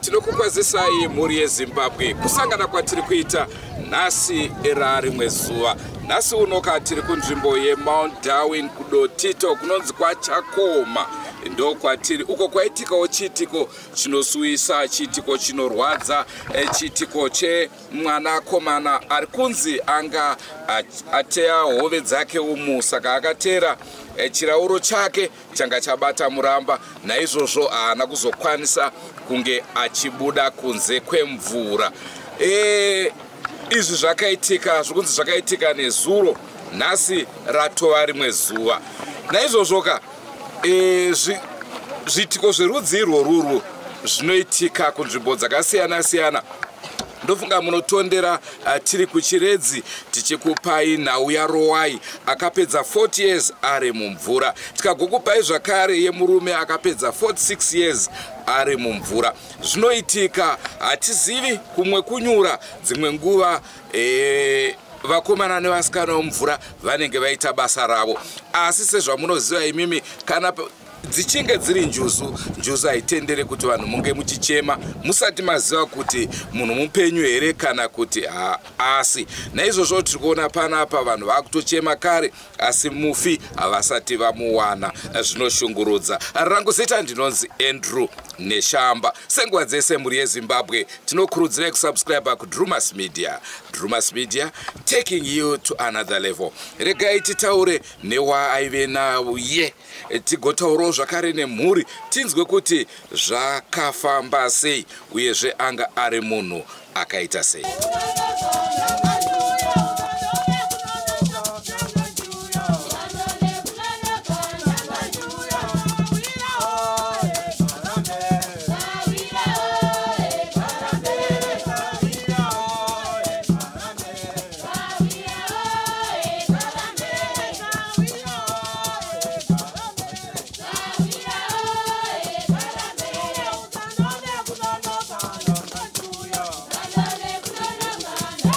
Tinokukwazisai mhuri yeZimbabwe kusangana kwatiri kuita nhasi era rimwe zuva. Nhasi unoka tiri kunzvimbo yeMount Darwin kuDotito kunonzi kwaChakoma, ndokwatiri uko kwaitikawo chiitiko chinosuwisa, chiitiko chinorwadza, chiitiko chemwanakomana ari kunzi anga ateya hove dzake umu, saka akatera chirauro chake changa chabata muramba, naizvozvo haana kuzokwanisa kunge achibuda kunze kwemvura. Izvi zvakaitika zvokunzi zvakaitika nezuro, nhasi ratova rimwe zuva. Naizvozvo ka zviitiko zverudzi irworuru zvinoitika kunzvimbo dzakasiyana siyana. Ndofunga munotondera tiri kuChiredzi tichikupai nhau yaRowai akapedza 40 years ari mumvura, tikagokupai zvakare yemurume akapedza 46 years ari mumvura. Zvinoitika, hatizivi kumwe kunyura, dzimwe nguva vakomana nevasikana vemumvura vanenge vaita basa ravo, asi sezvamunoziva imimi, kana dzichinge dziri njuzu, njuzu haitendere kuti vanhu munge muchichema musati maziva kuti munhu mupenyu here kana kuti haasi. Naizvozvo tiri kuona panapa vanhu vakutochema kare, asi mufi havasati vamuwana. Zvinoshungurudza. Rangu zita ndinonzi Andrew Neshamba. Senguva dzese, mhuri yeZimbabwe, tinokurudzirai kusubscribe kuDrumas Media. Drumas Media, taking you to another level. Regai titaure newaaive naye, tigotaurawo zvakare nemhuri, tinzwe kuti zvakafamba sei, uyezve anga ari munhu akaita sei.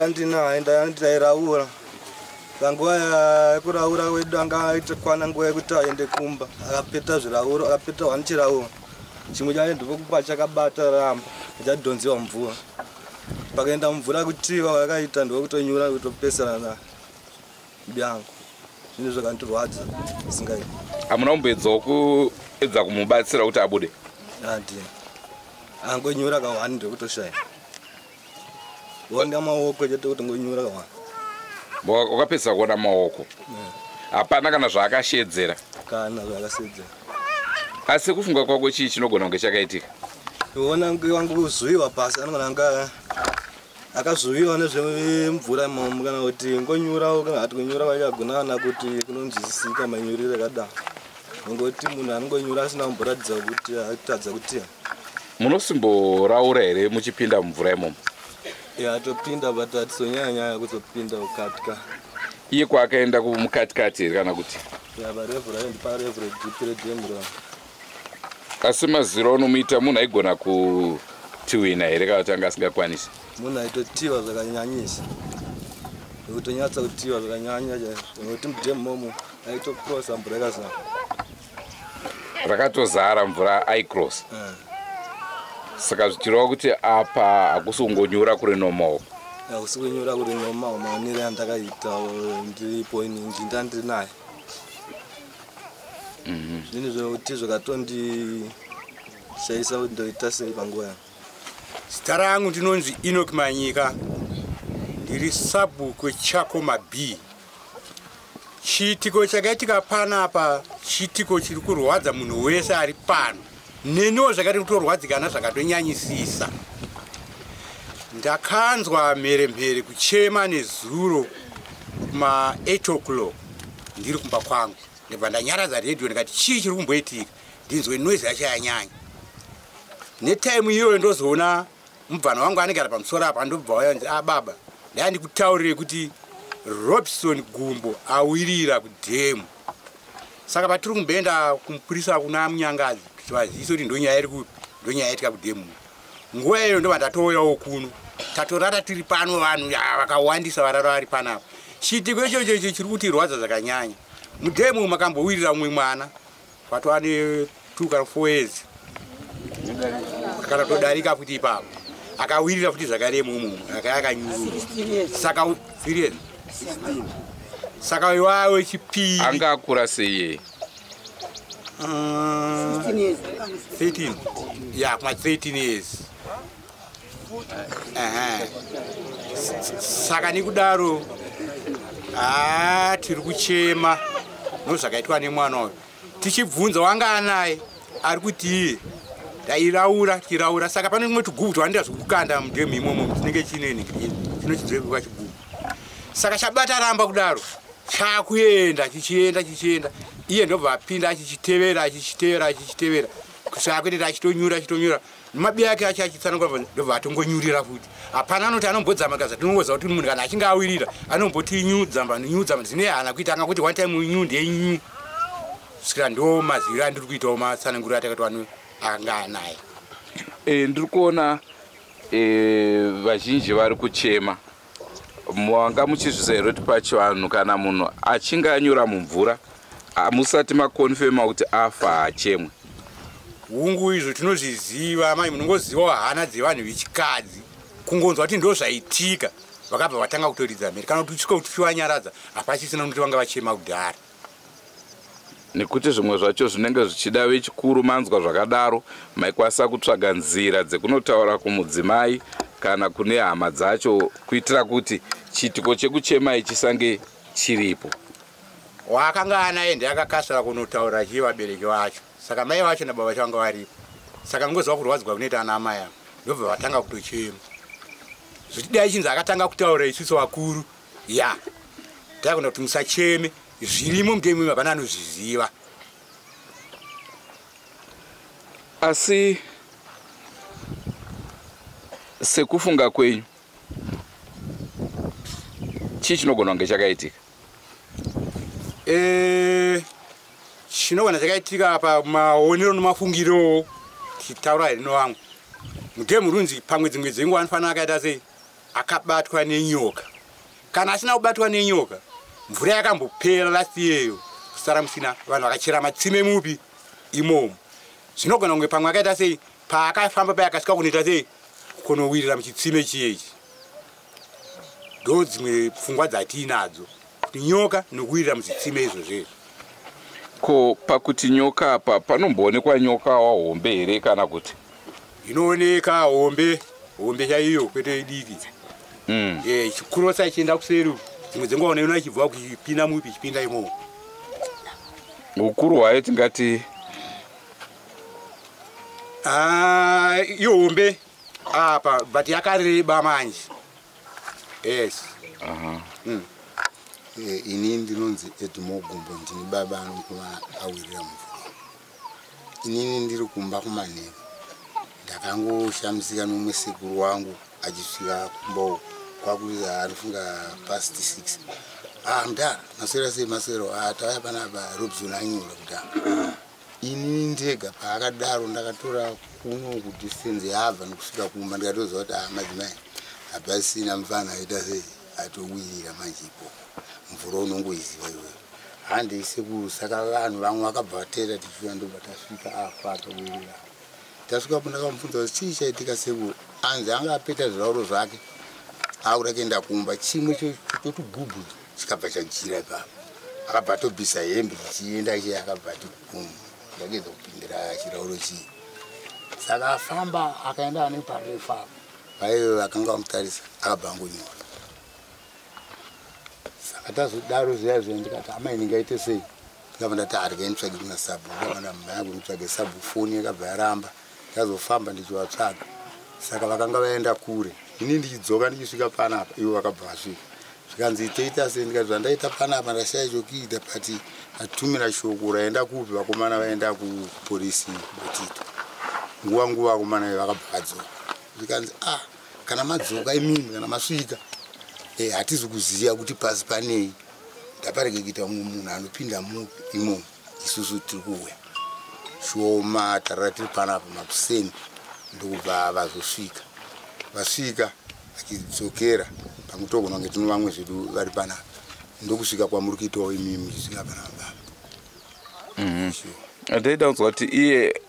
Andinaye, ndairaura panguva yekuraura wedu. Anga aitikwana nguva yekuti aende kumba, akapeta zvirauro, akapeta one chirauro, chimwe chacho ndopokupa chakabata ramba chadhonziwa mvura. Pakaenda mvura kutiva vakaita ndokutonyura kutopesana byangu. Zvinhu zvakandirwadza singai. Hamuna kumboedzawo kuedza kumubatsira kuti abude? Handina, angonyura kawani ndokutoshaya ona maoko chete kuti ngonyura kawani. Wakapedzisa kuona maoko, hapana kana zvaakashedzera? Kana zvaakashedzera. Asi kufunga kwako, chii chinogona kunge chakaitika? Ona wangu kuzuyiwa pasi, anogona anga akazuviwa nezvemvura imomo, kana kuti ngonyurawo, kana ati kunyura kwachagona, kana kuti kunonzwisisika manyuriro akadaro, ngoti munhu anongonyura asina kumboratidza kuti atadza kuti. Munosimboraura here muchipinda mumvura imomo? Atopinda but hatisonyanya kuzopinda mukatika. Iye kwaakaenda mukatikati here kana kuti? Parevhura ndi parevhura deep redhemu ra. Asi maziro anomuita munhu aigona kutiwina here kana kuti anga asingakwanisi? Munhu aitotiva zvakanyanyisa. Nekutonyatsa kutiva zvakanyanya chaizvo. Nekuti mudhemu momo aitokrosa mvura yakazara. Rakatozara mvura aicross. Saka zvichireva kuti apa hakusi kungonyura kuri normal. Hakusi kunyura kuri normal maonero andakaita ndiripo ini ndandiri naye. Zvinhu zvekuti zvakatondishaisa kuti ndoita sei panguva yangu. Zita rangu ndinonzi Enoch Manyika, ndiri sabhuku weChakoma B. Chiitiko chakaitika panapa chiitiko chiri kurwadza munhu wese ari pano. Neniwo zvakati kutorwadzikana zvakatonyanyisisa. Ndakanzwa mheremhere kuchema nezuro kuma 8 o'clock ndiri kumba kwangu. Ndibva ndanyaradza redhiyo ndikati chii chiri kumboitika, ndinzwe noise yacho yanyanya. Netaimu iyoyo ndozoona mubvana wangu anogara pamusoro apa ndobva wayanzi a baba ndaya ndikutaurire kuti Robson Gumbo awirira kudhemu. Saka patiri kumboenda kumupurisa kuna Munyangadzi kuti vazivise kuti ndonyaya iri kupi, ndonyaya yaitika kudhemu. Nguva iyoyo ndobva ndatouyawo kuno. Tatorara tiri pano vanhu vakawandisa varara vari panapa. Chiitiko ichocho icho chiri kutirwadza zvakanyanya. Mudhemu makambowirira mumwe mwana patova ne 2 kana 4 years kana todarika futi ipapo akawirira futi zvakare imomo akanyurura. Saka 3 years. Saka iwawe chipiri anga akura sei? 13. Yeah, kuma 13 years. Saka nekudaro tiri kuchema nozvakaitwa nemwana uyu. Tichibvunza wanga anaye ari kuti iye ndairaura tiraura. Saka pane tumwe tugubhu twanoita zvekukanda mudhemu imomo chinenge chine chinochidzokwa chigubhu. Saka chabata ramba kudaro chakuenda chichienda chichienda, iye ndobva apinda achichitevera achichitevera achichitevera kusvika kuendera achitonyura achitonyura nemabiya ake acho achitsanangura ndobva atongonyurira futi. Hapana anoti anombodzama kaza tinongoziva kuti munhu kana achinge awirira anomboti nyu dzamba nyu dzamba dzine hana kuita anga kuti one time nyu ndenyu. Saka ndo maziviro andiri kuitawo matsananguriro atakaitwa anga anaye. Ndiri kuona vazhinji vari kuchema. Mwanga muchizviziva here kuti pachivanhu kana munhu achinge anyura mumvura musati makonfema kuti afa haachemwe? Hungu, izvo tinozviziva mai, munongozivawo hana dzevanhu vechikadzi kungonzwa kuti ndo zvaitika vakabva vatanga kutoridza mhere kana kuti usvike kuti tichivanyaradza hapachisina kuti vanga vachema kudhara. Nekuti zvimwe zvacho zvinenge zvichida vechikuru manzwa zvakadaro maikwanisa kutsvaga nzira dzekunotaura kumudzimai kana kune hama dzacho kuitira kuti chiitiko chekuchema chisange chiripo. Wakanga anaye ndiye akakasira kunotaura chiye vabereki vacho. Saka mai vacho nababa vacho vanga varipo. Saka ngoziva kurwadzwa kunoita ana amai ava ndobva vatanga kutochema. Zvichidai chinzi akatanga kutaura isusu vakuru ya taigona kuti musacheme zvirimo mudhemu hapana anozviziva. Asi sekufunga kwenyu chii chinogona kunge chakaitika? Chinogona chakaitika apa maonero nemafungiro tichitaura here nevamwe. Mudhemu runzi pamwe dzimwe dzenguva anofanira akaita sei akabatwa nenyoka. Kana asina kubatwa nenyoka mvura yakambopera last year kusara musina vanhu vakachera matsime mupi imomo. Zvinogona kunge pamwe akaita sei paakafamba paya akasvika kunoita sei kunowirira muchitsime chiyechi. Ndo dzimwe pfungwa dzatiinadzo kuti nyoka nokuwirira muzvitsime izvozvo. Ko pakuti nyoka apa panomboonekwa nyoka wahombe here kana kuti? Inooneka hombe, hombe chaiyo kwete diki. Chikurosa ichienda kuseri dzimwe dzenguva unoiona ichibva kuchipinda mupi ichipinda imomo. Ukuru hwayo tingati ihombe apa but yakareba manje. Yes. Ini ndinonzi Edmo Gumbo, ndini baba anokuma awirira mvura. Inini ndiri kumba kumanheru. Ndakangoshamisika nomwe sekuru wangu Achisvika kumba kwakuti anofunga past 6. Ah, mudhara, maswera sei? Maswero. Ah, tauya panapa, Robson anyura kudhara. Inini ndega paakadaro ndakatora kuno kudistance yaabva nokusvika kumba, ndikatoziva kuti ah, madzimai, hapasina mufana aita sei, atowirira manje ikoko mvura unongoiziva iweyo. Handei sekuru. Saka vanhu vamwe vakabva vatera tichiuya, ndobva tasvika afa atowirira. Tasvikapo ndakamubvunza kuti chii chaitika sekuru, anzi anga apeta zvirauro zvake akuda kuenda kumba, chimwe chotugubhu chikabva chajira ipapo, akabva atobvisa hembe chichienda ichi, akabva ati gum, ndakedza kupindira chirauro chii. Saka afamba akaenda ane parefu apo vaive vakanga vamutarisa, akabva angonyora. Saka tazodaro zviya zviya, ndikati amai, ndingaite sei? Ndikabva ndati arege nditsvage kuna sabhuku. Ndakabva ndamhanya kunitsvage sabhuku, foni yakabva yaramba. Ndazofamba ndichivatsvaga, saka vakanga vaenda kure. Ini ndichidzoka, ndichisvika panapa, ivo vakabva vasvika, zvikanzi toita sei? Ndikati zvandaita panapa ndashaya chokuita, but atumira shoko raenda kupi, vakomana vaenda kupolisi Botito. Nguva nguva vakomana vakabva vadzoka, zvikanzi ah, kana madzoka imimi, kana masvika, hatizi kuziva kuti pasi panei, ndaparege kuita mumwe munhu anopinda mupi imomo, isusu tiri kuuya shoma tarara tiri panapa makuseni. Ndokubva vazosvika, vasvika vachidzokera pamwe togona kunge tino vamwe zvedu vari panapa, ndokusvika kwamuri kuitawo imimi muchisvika panapa baba. Ndaida kunzwa kuti iye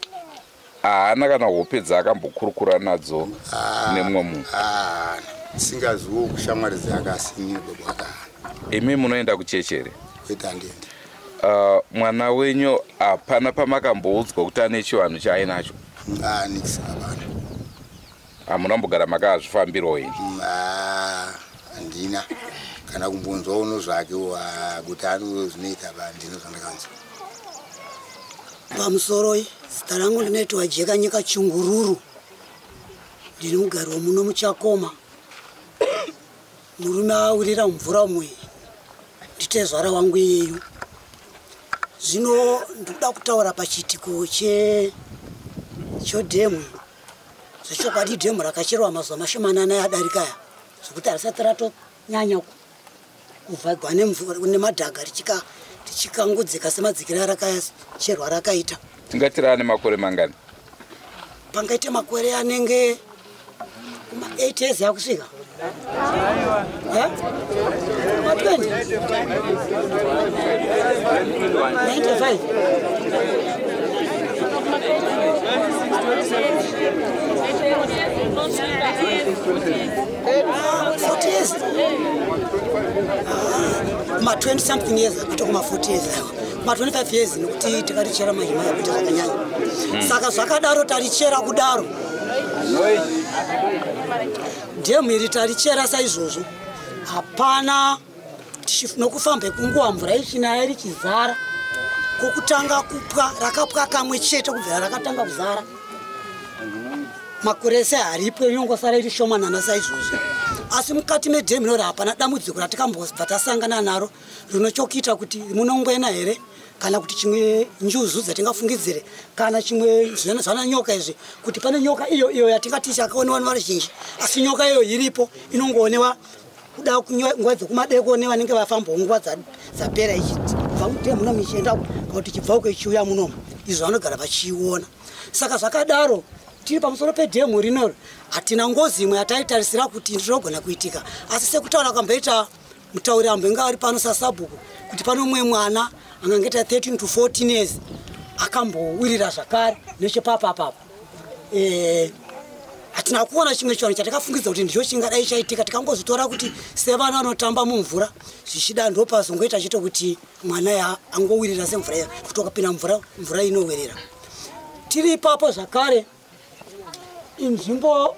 haana kana hope dzaakambokurukura nadzo nemumwe munhu? Haana, singaziwo kushamwari dzake, asi baba wake haana. Imi munoenda kuchechi here? Kwete, handiendi. Mwana wenyu hapana pamakamboudzwa kuti ane chivanhu chaainacho? Nix, hapana. Hamuna kumbogara makazvifambirawo ini? Handina kana kumbonzwa uno zvake kuti ano zvinoita ba, ndino zvandakanzwa. Pamusoro, zita rangu ndinoitwa Jeka Nyika Chungururu, ndiri mugari wemuno muChakoma. Murume awirira mvura mwe nditezvara wangu iyeyu. Zvino ndikuda kutaura pachiitiko chodhemu. Zvechokwadi dhemu rakacherwa mazuva mashomanana adarika aya, zvokuti harisati ratonyanya kuvhagwa nemadhaga, richikangudzika semadzikiro arakacherwa rakaita. Tingati raane makore mangani? Pangaite makore anenge kuma 8 years yakusvika. Kuma 20 95. 40 years, kuma 20 something years, kuita kuma 40 years ayo, kuma 25 years, nekuti tikarichera mahima yakuita zvakanyanya. Saka zvakadaro, tarichera kudaro dhemu iri, tarichera saizvozvo, hapana nokufamba kunguva mvura ichinaya richizara. Kwokutanga kupwa rakapwa kamwe chete kubvira rakatanga kuzara makore ese haripo, inongosara iri shomanana saizvozvo. Asi mukati medhemu inori hapana dambudziko ratikambobva tasangana naro rinochokuita kuti munongwena here, kana kuti chimwe njuzu dzatingafungidzire, kana chimwe zvana nyoka izvi, kuti pane nyoka iyo iyo yatingati chakaonewa nevaruzhinji. Asi nyoka iyo iripo, inongoonewa kuda nguva dzekumadeko nevanenge vafambawo nguva dzapera ichibva mudhemu munomu ichienda, kana kuti ichibva uko ichiuya munomu, izvo vanogara vachiiona. Saka zvakadaro, tiri pamusoro pedhemu rinoro, hatina ngozi imwe yataitarisira kuti ndinogona kuitika. Asi sekutaura kwamboita mutauri ambenge ari pano sasabhuku, kuti pano mumwe mwana angangoita 13 to 14 years akambowirira zvakare nechepapapapa, hatina kuona chimwe chivanhu chatakafungidza kuti ndicho chingadai chaitika. Tikangozvitora kuti sevana vanotamba mumvura, zvichida ndopazongoita chete kuti mwana angowirira semvura iya, kuti wakapinda mvura, mvura inowirira. Tiri ipapo zvakare, inzvimbo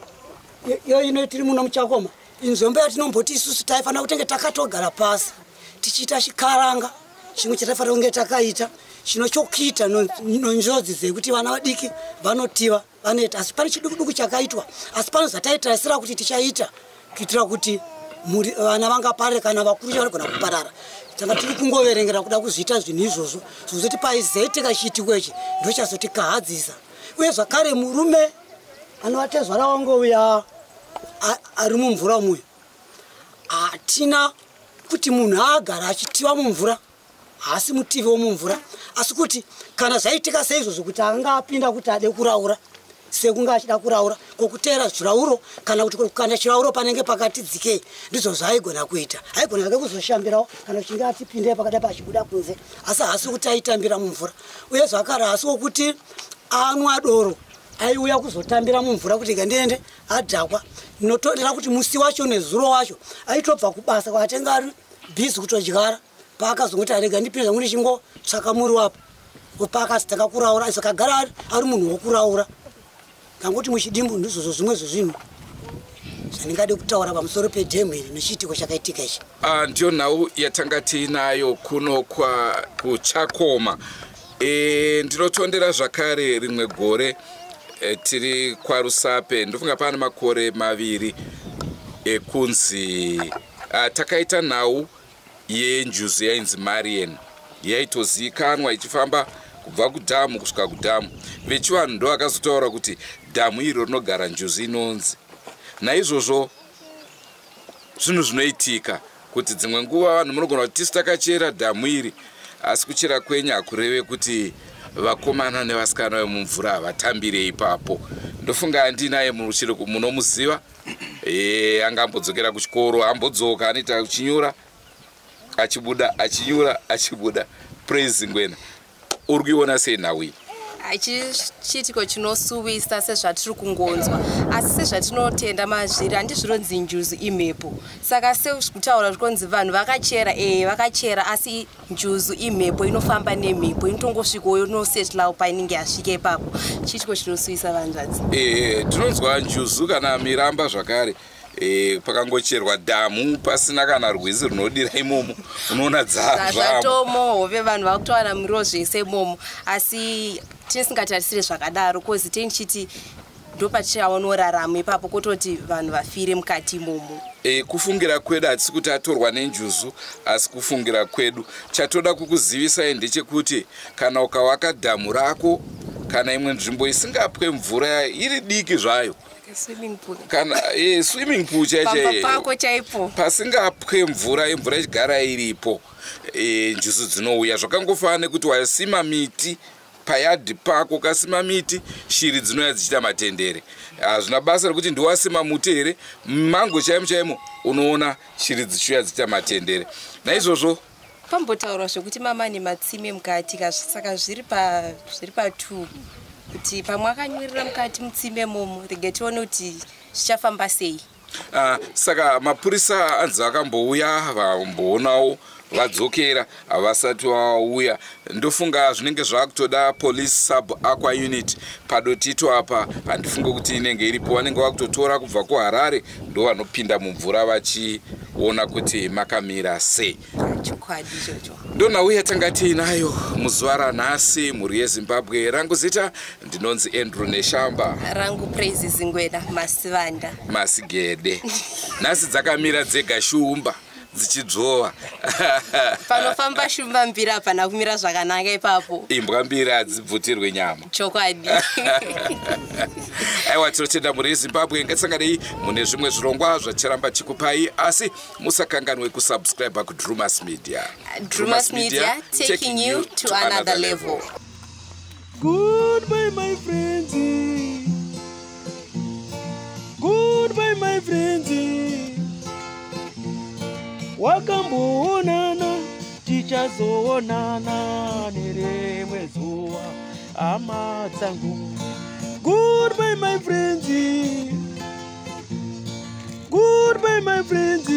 iyo ino tiri muno muChakoma, inzvimbo yatinomboti isusu taifanira kutenge takatogara pasi tichiita chikaranga, chimwe chataifanira kunge takaita chino chokuita nonjodzi dzekuti vana vadiki vanotiva vanoita. Asi pane chiduku duku chakaitwa, asi pane zvataitarisira kuti tichaita kuitira kuti vana vangaparare kana vakuru vanogona kuparara. Tanga tiri kungoverengera kuda kuzviita zvinhu izvozvo, zvozoti paizoitika chiitiko ichi ndochazotikahadzisa. Uye zvakare murume anova tezvara wangu uya. ari mumvura umuyo. Hatina kuti munhu agara achitiwa mumvura, haasi mutivi womumvura, asi kuti kana zvaitika seizvozvo kuti anga apinda kuti ade kuraura, sekunge achida kuraura kokuteera zvirauro kana kuti kukanda chirauro panenge pakati dzikei, ndizvo zvaaigona kuita. Aigona zvake kuzoshambirawo kana kuchinge atipinde pakada pachibuda kunze, asi haasi kuti aitambira mumvura. Uye zvakare haasi wokuti anwa doro aiuya kuzotambira mumvura kuti gandiende adhakwa. Ndinotorera kuti musi wacho nezuro wacho aitobva kubasa kwatenga ari bhizi kutodyara, paakazongoti arega ndipinde zvangu ndichingotsvaka muri wapo, paakati tanga kuraura, saka agara ari munhu wokuraura. Ngangoti muchidimbu ndizvozvo zvimwe zvezvinhu zvandingade kutaura pamusoro pedhemu iri nechiitiko chakaitika ichi. Ndiyo nhau yatanga tiinayo kuno kuChakoma. Ndinotondera zvakare rimwe gore tiri kwaRusape, ndofunga pane makore 2 ekunzi takaita nhau yenjuzu yainzi Marian, yaitozikanwa ichifamba kubva kudhamu kusvika kudhamu. Vechivanhu ndo vakazotaura kuti dhamu iro rinogara njuzu inonzi. Naizvozvo zvinhu zvinoitika kuti dzimwe nguva vanhu munogona kuti tisu takachera dhamu iri, asi kuchera kwenyu hakureve kuti vakomana nevasikana vemumvura havatambire ipapo. Ndofunga andinaye munomuziva, angambodzokera kuchikoro, ambodzoka anoita kuchinyura achibuda, achinyura achibuda. Praise Ngwena, uri kuiona sei nhau iyi? Chiitiko chinosuwisa sezvatiri kungonzwa, asi sezvatinotenda mazviri, handizvironzi njuzu imhepo. Saka sekutaura zvikonzi vanhu vakachera, vakachera, asi njuzu imhepo, inofamba nemhepo, inotongosvikawo inosetlawo painenge yasvika ipapo. Chiitiko chinosuwisa vanzvadzi. Tinonzwa njuzu kana miramba zvakare. Pakangocherwa dhamu pasina kana rwizi runodira imomo, unoona zvatomo hove, vanhu vakutowana muriwo zvese imomo, asi tinisingatarisire zvakadaro kozi tenichiti ndopatichaonorarama ipapo, kototi vanhu vafire mukati imomo. Kufungira kwedu hatisi kuti atorwa nenjuzu, asi kufungira kwedu chatoda kukuzivisai ndechekuti kana ukavaka dhamu rako kana imwe nzvimbo isingapwe mvura iri diki zvayo, kana swimming pool chaipo chaipo pasingapwe mvura, imvura ichigara iripo, njuzu dzinouya. Zvakangofanana nekuti wasima miti payadhi pako, ukasima miti shiri dzinouya dzichiita matendere. Hazvina basa rekuti ndiwasima muti here, mango chaimo chaimo unoona shiri dzichiuya dzichiita matendere. Naizvozvo pambotaurwa zvekuti mama nematsime mukati, saka zviri pa2 kuti pamwe akanyurira mukati mutsime momo, rege tione kuti zvichafamba sei. Saka mapurisa anzi vakambouya vamboonawo vadzokera, havasati vauya. Ndofunga zvinenge zvakutoda police sub aqua unit padotito apa, handifunge kuti inenge iripo. Vanenge vakutotora kubva kuHarare, ndo vanopinda mumvura vachiona kuti makamira sei. Chokwadi ichocho. Ndonhau yatanga tiinayo muzuva ranhasi, mhuri yeZimbabwe. Rangu zita ndinonzi Andrew Neshamba, rangu Praise Zingwena Masivanda Masigede. Nhasi dzakamira dzega shumba dzichidzvova. Panofamba shumba mbiri hapana kumira zvakanaka ipapo. Imbwa mbiri hadzibvutirwe nyama. Chokwadi. Aiwa, tinotenda mhuri yeZimbabwe. Ngatisanganei mune zvimwe zvirongwa zvacharamba chikupai, asi musakanganwe kusubscribe kuDrumas Media. Drumas Media, taking you to another level. Goodbye my friends. Goodbye my friends. Wakamboonana tichazoonana nerimwe zuva hama dzangu. Goodbye my friends. Goodbye my friends.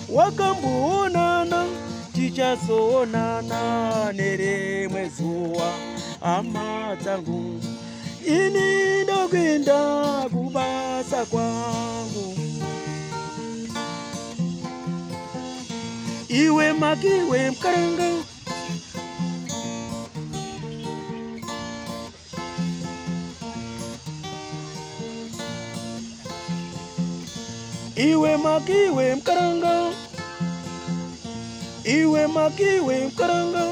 Wakamboonana tichazoonana nerimwe zuva hama dzangu. Ini ndokuenda kubasa kwangu. Iwe makiwe mkaranga. Iwe makiwe mkaranga. Iwe makiwe mkaranga.